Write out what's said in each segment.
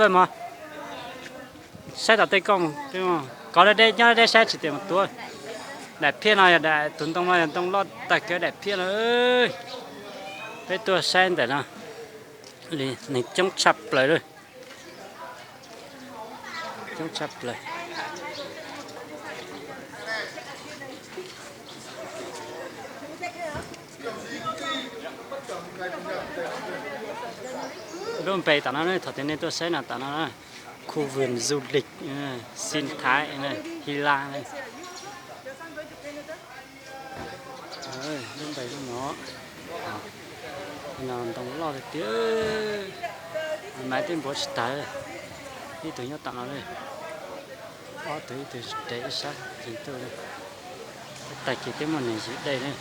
Mog, saib tom tej kooj, kov deb deb nyob deb deb saib tsis tias mus tuav. Daim phiaj no yog daim, tus ntoo no yog ntoo loj tag kev daim phiaj no. Peb tuaj saib ntawm no, neeg coob tshaj plaws li. Coob tshaj plaws. Lub npe tom no, thaum tias nej tuaj saib no tom no, khu vườn du lịch sinh thái Hy Lạp. Lub npe lub no, no ntoo loj tiag tiag, maiv twb npuav tsis tag. Ib tug nyob tom no li, ob tug ib tug nres ib sab ntug li. Tag kis twb muaj neeg ywg dej li.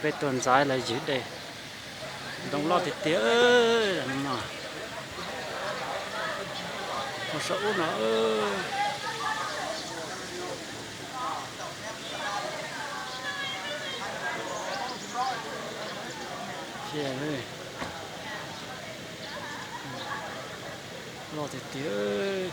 Peb tuaj ntxov lawv ywg dej. Ntoo loj tiag tiag no. Ua saum ub no. Loj tiag tiag.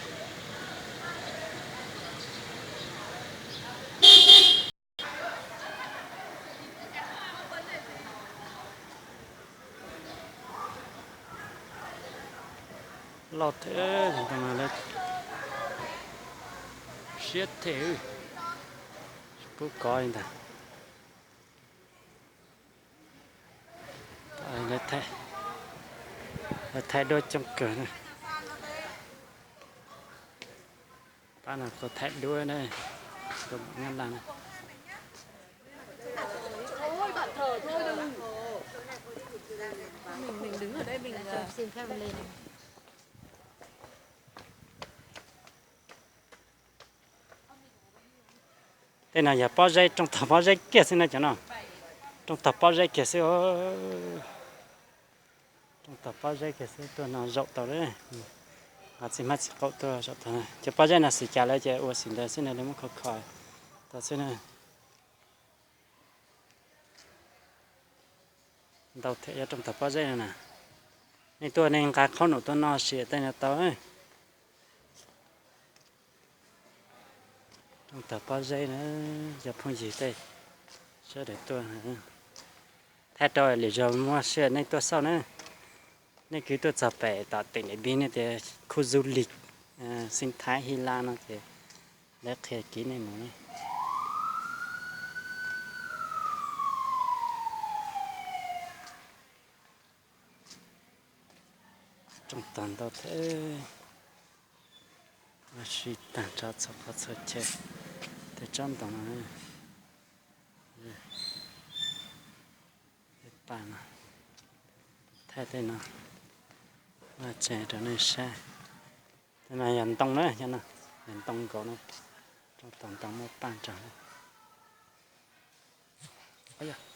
Loj thiab, siab thiab, tsis pub kov li ntag. Lawv thaij duab coob kawg na. Pab no kuj thaij duab na, kuj nyab laj na. Tej no yog pob zeb, rooj tog pob zeb kiag xwb na cov no. Rooj tog pob zeb kiag xwb. Rooj tog pob zeb kiag xwb, tuaj no zaum tau li. Ho txiv hmab txiv qaub tuaj zaum tau. Cov pob zeb no xim cas lawv ces ua xim ntawd xwb na, lawv muab kho kho tau xwb na. Ntau thiab, yog rooj tog pob zeb no na. Nej tuaj nej nqa qhob noom tuaj noj sim tej no tau. Rooj tog pob zeb na, yog phooj ywg tej sawv daws tuaj. Thaij rau lwm zaus muaj sij hawm nej tuaj xauj na. Nej kwv tuaj txog pem tom tỉnh Điện Biên no tias khu du lịch sinh thái Hy Lạp no ces lawv qhia kiv nej mus na. Rooj tog ntau thiab. Ua si tag nrho txhua qhov txhua chaw. Tej tsob ntoo no, tej paj no, thaij tej no, vaj tsev rau nej saib. Tej no yog ntoo na, yog ntoo nkaus na. Rooj tog ntoo muaj paj nrog.